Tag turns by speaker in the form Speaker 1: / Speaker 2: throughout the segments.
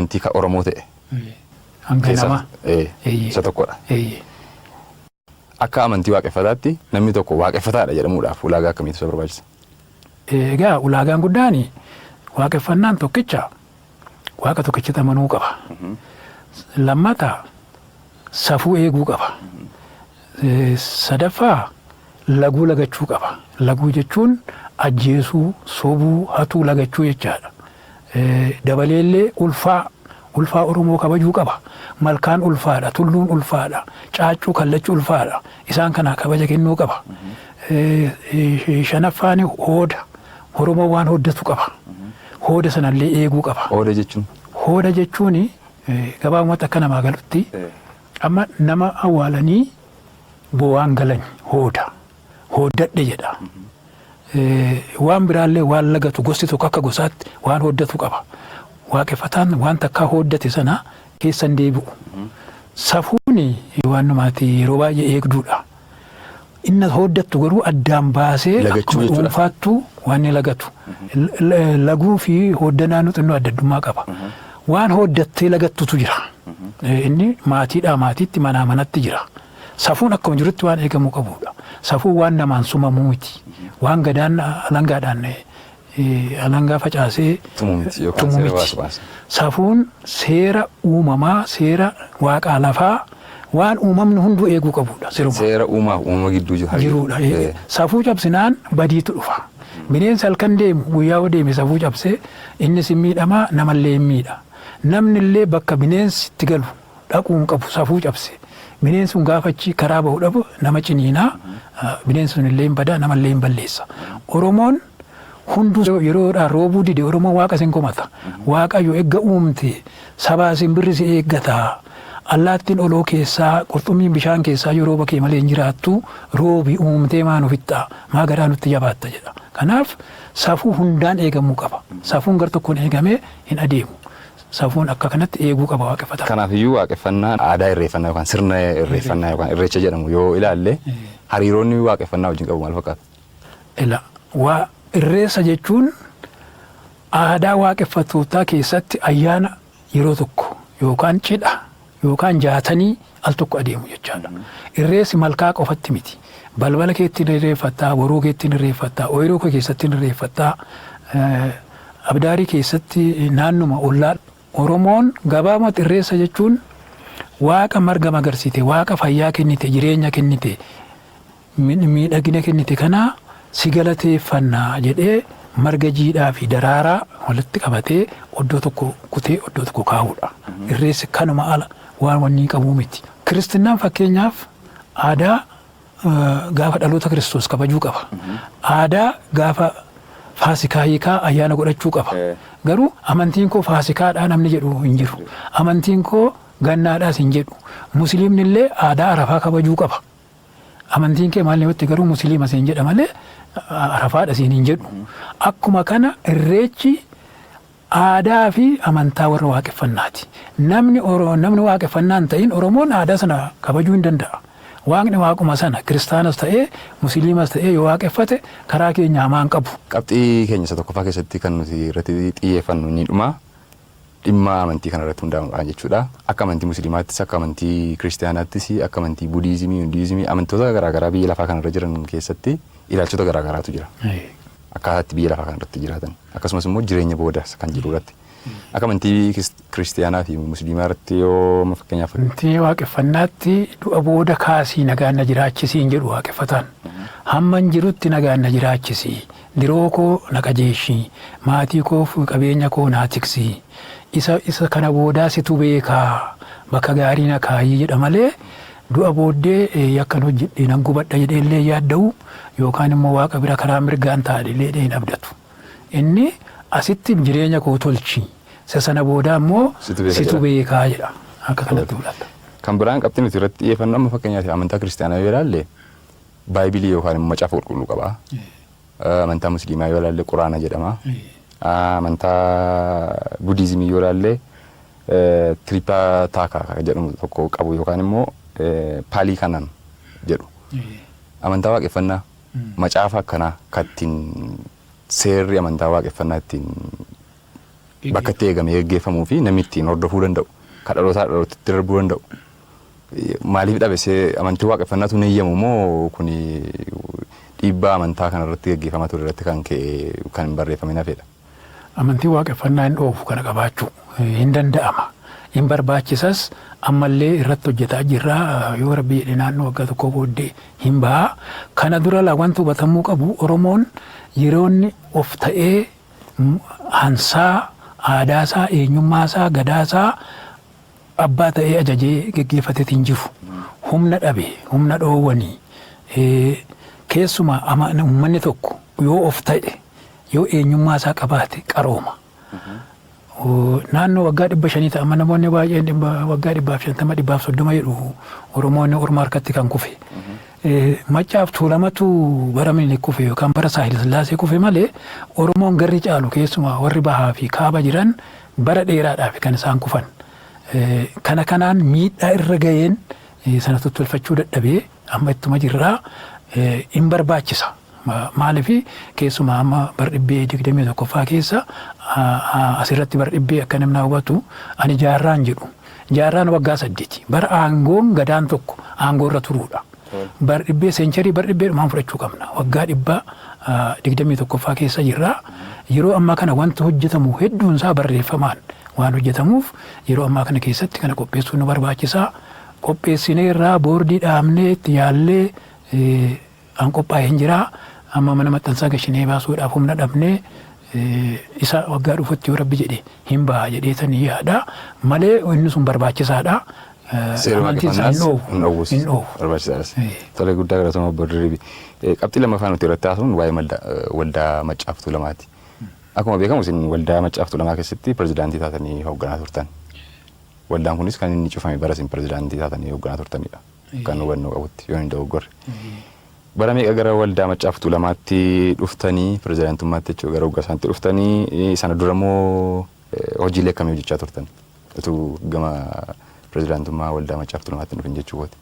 Speaker 1: Amantii kan Oromoo ta'e
Speaker 2: Hanga
Speaker 1: keessaa
Speaker 2: namaa.
Speaker 1: isa tokkodha.
Speaker 2: Eeyyee.
Speaker 1: Akka amantii waaqeffataatti namni tokko waaqeffataadha jedhamuudhaaf ulaagaa akkamiitu isa barbaachisa?
Speaker 2: Egaa ulaagaan guddaan waaqeffannaan tokkicha Waaqa tokkichatti amanuu qaba. Lammata safuu eeguu qaba. Sadaffaa laguu lagachuu qaba. Laguu jechuun ajjeesuu, sobuu, hatuu lagachuu jechaadha. Dabaleellee ulfaa ulfaa Oromoo kabajuu qaba. Malkaan ulfaadha, tulluun ulfaadha, caaccuu kallachi ulfaadha. Isaan kana kabaja kennuu qaba. Shanaffaan hooda. Oromoon waan hooddatu qaba. Hooda sanallee eeguu qaba.
Speaker 1: Hooda jechuun?
Speaker 2: Hooda jechuun gabaabumatti akka namaa galutti amma nama awwaalanii boo'aan galan hooda. Hooddadhe jedha. Waan biraallee waan lagatu gosti tokko akka gosaatti waan hooddatu qaba. Waaqeffataan waan takkaa hooddate sana keessa hin deebi'u. Safuun waan numaati yeroo baay'ee eegduudha. Inni hooddattu garuu addaan baasee
Speaker 1: Lagachuu
Speaker 2: akkuma
Speaker 1: jechuudha.
Speaker 2: dhuunfaattu waan inni lagatu. Laguu fi hooddanaan xinnoo adda addummaa qaba. Waan hooddattee lagattutu jira. Inni maatiidhaa maatiitti manaa manatti jira. Safuun akkuma jirutti waan eegamuu qabudha. Safuun waan namaan sumamuu miti. Waan gadaan alangaadhaan alangaa facaasee
Speaker 1: Tumu miti yookaan
Speaker 2: tumu
Speaker 1: seera
Speaker 2: miti.
Speaker 1: baasu baasa.
Speaker 2: Safuun seera uumamaa, seera waaqaa lafaa waan uumamni hunduu eeguu qabudha. Siruma.
Speaker 1: Seera uumaaf uumama gidduu jiru hariiroo.
Speaker 2: Jiruudha. Safuu cabsinaan badiitu dhufa. Bineensi halkan deemu guyyaa yoo deeme safuu cabsee innis hin miidhama namallee hin miidha. Namni illee bakka bineensi itti galu dhaquu hin qabu safuu cabse. Bineensi sun gaafa achi karaa bahu dhabu nama ciniinaa bineensi sun illee hin bada namallee hin balleessa. Oromoon hunduu yeroodhaan roobuu dide Oromoon waaqa sin komata. Waaqayyo egga uumte sabaa simbirri si eeggata. Allaattiin oloo keessaa qurxummiin bishaan keessaa yoo rooba kee malee hin jiraattu roobi uumtee maa nu fixxa maa garaa nutti jabaatta jedha. Kanaaf safuu hundaan eegamuu qaba. Safuun gar tokkoon eegamee hin adeemu. Safuun akka kanatti eeguu qaba waaqeffataan.
Speaker 1: Kanaafiyyuu waaqeffannaan aadaa irreeffannaa yookaan sirna irreeffannaa yookaan irreecha jedhamu yoo ilaalle hariiroonni waaqeffannaa wajjin qabu maal fakkaata?
Speaker 2: Ila waa irreessa jechuun aadaa waaqeffattootaa keessatti ayyaana yeroo tokko yookaan cidha yookaan jaatanii al tokko adeemu jechaadha. Irreessi malkaa qofatti miti. Balbala keetti ni irreeffattaa, boruu keetti ni irreeffattaa, ooyiruu kee keessatti ni irreeffattaa, abdaarii keessatti naannuma ollaa. Oromoon gabaabumatti irreessa jechuun waaqa marga magarsite, waaqa fayyaa kennite, jireenya kennite, miidhagina kennite kana si galateeffanna jedhee marga jiidhaa fi daraaraa walitti qabatee oddoo tokko kutee oddoo tokko kaa'uudha. Irreessi kanuma ala waan wanni qabuu miti. Kiristinnaan fakkeenyaaf aadaa gaafa dhaloota Kiristoos kabajuu qaba. Aadaa gaafa faasikaa hiikaa ayyaana godhachuu qaba. Garuu amantiin koo faasikaadhaa namni jedhu hin jiru. Amantiin koo gannaadhaas hin jedhu. Musliimni illee aadaa Arafaa kabajuu qaba. Amantiin kee maal namatti garuu musliima siin jedha malee Arafaadha siin hin jedhu. Akkuma kana irreechi aadaa fi amantaa warra waaqeffannaati. Namni namni waaqeffannaa hin ta'in Oromoon aadaa sana kabajuu hin danda'a. Waaqni waaquma sana kiristaanas ta'ee musliimas ta'ee yoo waaqeffate karaa keenya hamaa hin qabu.
Speaker 1: Qabxii keenya isa tokkoffaa keessatti kan nuti irratti xiyyeeffannu inni dhumaa dhimma amantii kana irratti hundaa'uudhaan jechuudha. Akka amantii Musliimaattis, akka amantii Kiristiyaanaattis, akka amantii Budiizimii, Hinduizimii, amantoota garaa garaa biyya lafaa kana irra jiran keessatti ilaalchota garaa garaatu jira. Akkaataa itti biyya lafaa kana irratti jiraatan. Akkasumas immoo jireenya booda kan jiru irratti. Akka amantii Kiristiyaanaa fi Musliimaa irratti yoo amma fakkeenyaaf.
Speaker 2: Amantii waaqeffannaatti du'a booda kaasii nagaan na jiraachisii hin jedhu waaqeffataan. Hamman jirutti nagaan na jiraachisi. Diroo koo na qajeelchi, maatii koof qabeenya koo naa tiksi, isa isa kana boodaa situ beekaa, bakka gaarii na kaayi jedha malee du'a booddee yakkan hojjedhe nan gubadha jedhee illee hin yaadda'u yookaan immoo Waaqa bira karaa mirgaan taa'a jedhee hin abdatu. Inni asitti jireenya koo tolchi, isa sana boodaa immoo
Speaker 1: Situ beeka
Speaker 2: situ
Speaker 1: jedha.
Speaker 2: beekaa jedha. Akka kanatti fudhata.
Speaker 1: Kan biraan qabxii nuti irratti xiyyeeffannu amma fakkeenyaaf amantaa kiristiyaanaa yoo ilaalle Baayibilii yookaan immoo macaafa qulqulluu qaba. Amantaa Musliimaa yoo ilaalle Quraana jedhama. Amantaa Budiizimii yoo ilaalle Tiripaataaka kan jedhamu tokko qabu yookaan immoo Paalii Kanan jedhu. Amantaa waaqeffannaa macaafa akkanaa kan ittiin seerri amantaa waaqeffannaa ittiin Bakka itti eegamee geggeeffamuu fi namni ittiin hordofuu danda'u, kan dhalootaa dhalootatti darbuu danda'u. Maaliif dhabe see amantii waaqeffannaatu hin eeyyamu moo kuni dhiibbaa amantaa kanarratti geggeeffamaa ture irratti kan ka'e kan hin barreeffamin hafedha?
Speaker 2: Amantii waaqeffannaa hin dhoofu kana qabaachuu hin danda'ama. Hin barbaachisas, ammallee irratti hojjetaa jirra, yoo Rabbi jedhe naannoo waggaa tokko booddee hin ba'a. Kana dura laa wanti hubatamuu qabu, Oromoon yeroo inni of ta'ee hansaa, aadaasaa, eenyummaasaa, gadaasaa abbaa ta'ee ajajee geggeeffateet hin jiru. Humna dhabe, humna dhoowwanii, keessumaa uummanni tokko yoo of ta'e, yoo eenyummaa isaa qabaate qarooma. Naannoo waggaa 500 ta'a. Namoonni baay'een waggaa 150, 130 jedhu Oromoonni orma harkatti kan kufe. Maccaaf Tuulamatu bara Minilik kufe yookaan bara Saahil Sillaasee kufe malee Oromoon garri caalu, keessumaa warri bahaa fi kaaba jiran, bara dheeraadhaaf kan isaan kufan. Kana kanaan miidhaa irra ga'een sana tottolfachuu dadhabee amma ittuma jirraa, hin barbaachisa. Maaliif, keessumaa amma bar dhibbee 21ffaa keessa asirratti bar dhibbee akka namni hubatu ani jaarraan jedhu. Jaarraan waggaa 8 bara aangoon gadaan tokko aangoo irra turuudha. Bar dhibbee, century, bar dhibbee dhumaan fudhachuu qabna. Waggaa 21ffaa keessa jirra. Yeroo ammaa kana wanti hojjetamu hedduunsaa barreeffamaan waan hojjetamuuf yeroo ammaa kana keessatti kana qopheessuun nu barbaachisaa. Qopheessinee irraa boordii dhaabnee itti yaallee an qophaa'ee hin jiraa. Amma mana maxxansaa gashinee baasuudhaaf humna dhabnee isa waggaa dhufutti yoo Rabbi jedhe hin ba'a jedheetanii yaada malee inni sun barbaachisaadha.
Speaker 1: Amantiin isaa hin dhoowwu. Hin dhoowwu. Barbaachisaadhas. Tolee, guddaa galatoomaa, obbo Dirribii. Qabxii lammaffaa nuti irratti haasofnu waa'ee waldaa Maccaaf Tuulamaati. Akkuma beekamu isin waldaa Maccaaf Tuulamaa keessatti pirezidaantii taatanii hoogganaa turtan. Waldaan kunis kan inni cufame bara isin pirezidaantii taatanii hoogganaa turtanidha. Kan hubannoo qabutti yoo hin dogoggorre. Bara meeqa gara waldaa Maccaaf Tuulamaatti dhuftanii, pirezidaantummaatti jechuudha, gara waggaa isaanitti dhuftanii? Sana dura immoo hojiilee akkamii hojjechaa turtan? Utuu gama pirezidaantummaa waldaa Maccaaf Tuulamaatti dhufin jechuudha.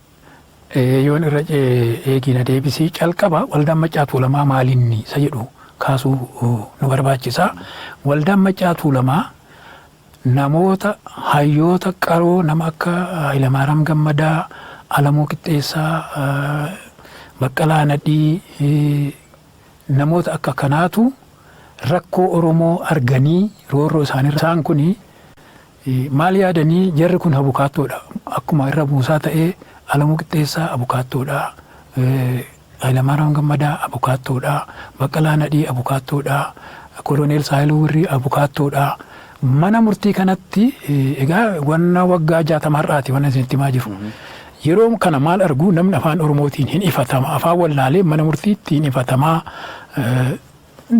Speaker 2: Yoon irra eegina deebisii, calqaba waldaan Maccaa Tuulamaa maalinni isa jedhu kaasuu nu barbaachisa. Waldaan Maccaa Tuulamaa namoota hayyoota qaroo nama akka Hayilamaariyaam Gammadaa, Alamuu Qixxeessaa, Baqqalaa Nadhii, namoota akka kanaatu rakkoo Oromoo arganii roorroo isaanii isaan kuni maal yaadanii, jarri kun abukaattoodha. Akkuma irra buusaa ta'ee Alamuu Qixxeessaa abukaattoodha. Hayilamaariyaam Gammadaa abukaattoodha. Baqqalaa Nadhii abukaattoodha. Koloneel Saayiluu Wirrii abukaattoodha. Mana murtii kanatti egaa wanna waggaa 60 har'aati wanna isinitti himaa jiru. Yeroo kana maal argu, namni afaan Oromootiin hin ifatama. Afaan wallaalee mana murtiitti hin ifatamaa.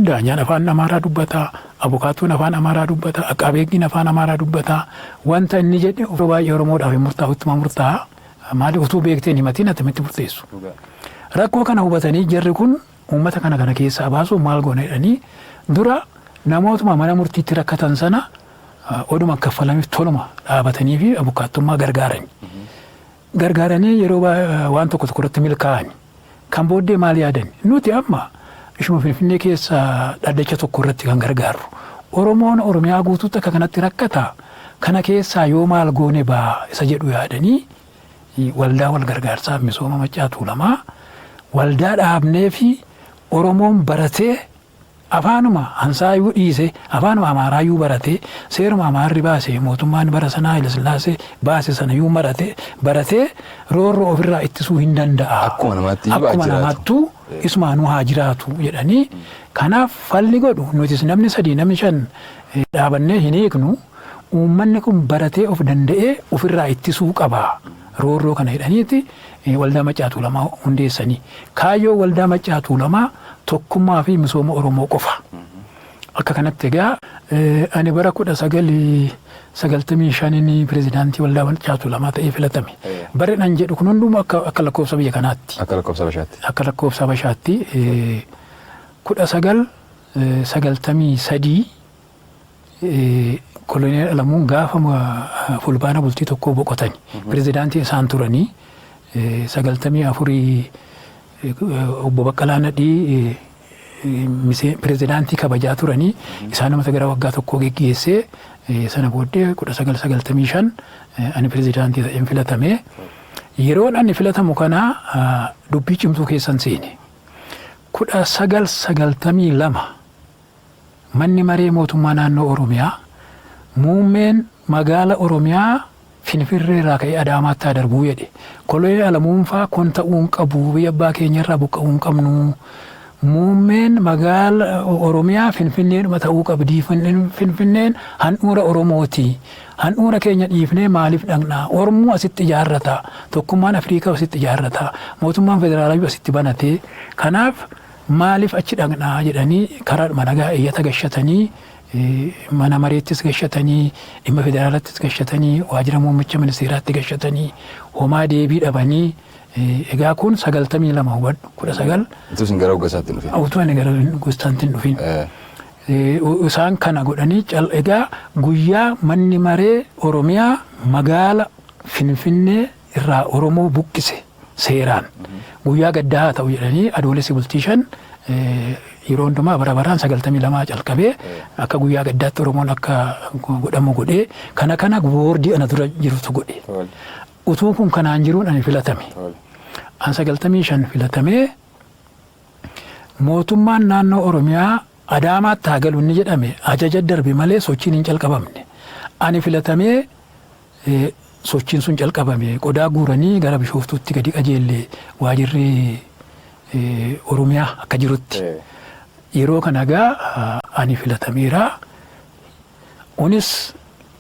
Speaker 2: Daanyaan afaan Amaaraa dubbata, abukaattoon afaan Amaaraa dubbata, aqaabeeggiin afaan Amaaraa dubbata. Wanta inni jedhe yeroo baay'ee Oromoodhaaf hin murtaa'u, ittuma murtaa'a. Maali, utuu beekteen himatiin attamitti murteessu? Rakkoo kana hubatanii jarri kun uummata kana kana keessaa baasuuf maal goona jedhanii dura namootuma mana murtiitti rakkatan sana oduma kaffalamiif toluma dhaabatanii fi abukaattummaa gargaarani. Gargaaranii yeroo waan tokko tokko irratti milkaa'ani. Kan booddee maal yaadan? Nuti amma ishuma Finfinnee keessa dhaddacha tokko irratti kan gargaarru. Oromoon Oromiyaa guutuutti akka kanatti rakkata. Kana keessaa yoo maal goone baa isa jedhu yaadanii waldaa wal gargaarsaaf misooma Maccaa Tuulamaa waldaa dhaabnee fi Oromoon baratee afaanuma Hansaayyuu dhiise, afaanuma Amaaraayyuu baratee, seeruma Amaarri baase, mootummaan bara sanaa Hayilasillaasee baase sanayyuu marate baratee roorroo ofirraa ittisuu hin danda'a.
Speaker 1: Akkuma namaatti
Speaker 2: iyyuu haa Akkuma jiraatu. Namaattuu isumaanuu haa jiraatu jedhanii, kanaaf falli godhu nutis namni sadii, namni shan dhaabannee hin hiiknu, uummanni kun baratee of danda'ee ofirraa ittisuu qaba roorroo kana jedhaniiti waldaa Maccaa Tuulamaa hundeessanii. Kaayyoo waldaa Maccaa Tuulamaa tokkummaa fi misooma Oromoo qofa. Akka kanatti egaa ani bara 1995n pirezidaantii waldaa Maccaa Tuulamaa ta'ee filatame. Barri nan jedhu kun hundumuu akka lakkoofsa biyya kanaatti.
Speaker 1: Akka lakkoofsa Habashaatti.
Speaker 2: Akka lakkoofsa Habashaatti 1993 Koloneel Alamuun gaafa Fulbaana bultii tokkoo boqotani. Pirezidaantii isaan turanii 94 obbo Baqqalaa Nadhii Pirezidaantii kabajaa turanii isaanumatu gara waggaa tokkoo geggeessee, sana booddee 1995 ani pirezidaantii ta'een filatame. Yeroon ani filatamu kana dubbii cimtuu keessan seene. 1992 manni maree mootummaa naannoo Oromiyaa muummeen magaala Oromiyaa Finfinnee irraa ka'ee Adaamaatti haa darbuu jedhe. Koloneel Alamuun faa kun ta'uu hin qabu, biyya abbaa keenya irraa buqqa'uu hin qabnu. Muummeen magaala Oromiyaa Finfinneedhuma ta'uu qabdi. Finfinneen handhuura Oromooti. Handhuura keenya dhiifnee maaliif dhaqna? Ormuu asitti ijaarrata. Tokkummaan Afrikaa asitti ijaarrata. Mootummaan federaalaa asitti banate. Kanaaf maaliif achi dhaqna jedhanii karaadhuma nagaa iyyata gashatanii, mana mareettis gashatanii, dhimma federaalattis gashatanii, waajjira muummicha ministeeraatti gashatanii homaa deebii dhabanii. Egaa kun 92 hubadhu, 19
Speaker 1: Utuu isin gara hoggansaatti hin dhufin.
Speaker 2: Utuu ani gara gostaatti hin dhufin. Isaan kana godhanii, egaa guyyaa manni maree Oromiyaa magaala Finfinnee irraa Oromoo buqqise seeraan guyyaa gaddaa haa ta'u jedhanii Adoolessi bultii 5 yeroo hundumaa bara baraan 92 calqabee akka guyyaa gaddaatti Oromoon akka godhamu godhee, kana boordii ana dura jirutu godhe. Utuu kun kanaan jiruun ani filatame. An 95 filatamee mootummaan naannoo Oromiyaa Adaamaatti haa galu inni jedhame ajaja darbe malee sochiin hin calqabamne. Ani filatamee sochiin sun calqabame. Qodaa guuranii gara Bishooftuutti gadi qajeelle, waajirri Oromiyaa akka jirutti. Yeroo kana egaa ani filatameera. Kunis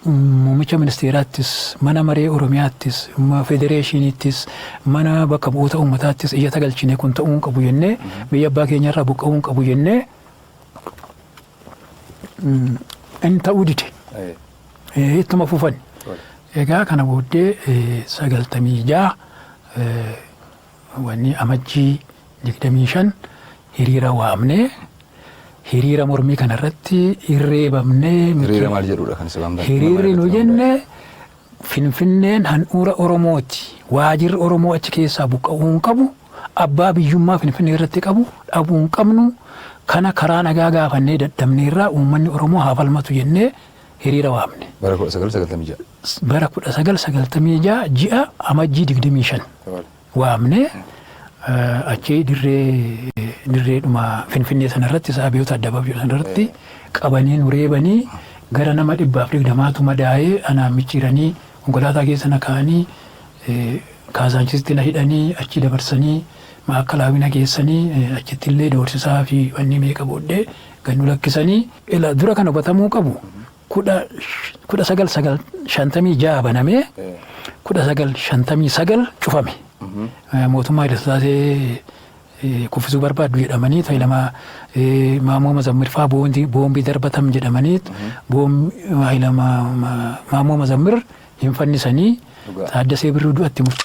Speaker 2: muummicha ministeeraattis, mana maree Oromiyaattis, federeeshiniittis, mana bakka bu'oota uummataattis iyyata galchine, kun ta'uu hin qabu jennee, biyya abbaa keenyarraa buqqa'uu hin qabu jennee, inni ta'uu dide. Ittuma fufan. Egaa kana booddee 96 wanni Amajjii 25 hiriira waamnee, hiriira mormii kanarratti irreebamnee.
Speaker 1: Hiriira maal jedhudha kan isa waamtan?
Speaker 2: Hiriirri nu jenne Finfinneen handhuura Oromooti. Waajirri Oromoo achi keessaa buqqa'uu hin qabu. Abbaa biyyummaa Finfinnee irratti qabu dhabuu hin qabnu. Kana karaa nagaa gaafannee dadhabneerraa, uummanni Oromoo haa falmatu jennee hiriira waamne.
Speaker 1: Bara 1996.
Speaker 2: Bara 1996 ji'a Amajjii 25 waamne. Achi dirreedhuma Finfinnee sanarratti, Saabiyoota Addabaabii sanarratti qabanii nu reebanii, gara nama 120tu madaa'ee, anaan micciiranii konkolaataa keessa na kaa'anii, Kaazaanchisitti na hidhanii, achi dabarsanii Maakalaawii na geessanii, achitti illee doorsisaa fi wanni meeqa booddee gad nu lakkisanii. Ila dura kan hubatamuu qabu 1956 banamee 1959 cufame. Mootummaa Hayilasillaasee kuffisuu barbaaddu jedhamanii Hayilama Maamoo Mazammir fa'aa boombii darbatam jedhamanii, Maammoo Mazammir hin fannisanii, Taaddasee Birruu du'atti murte.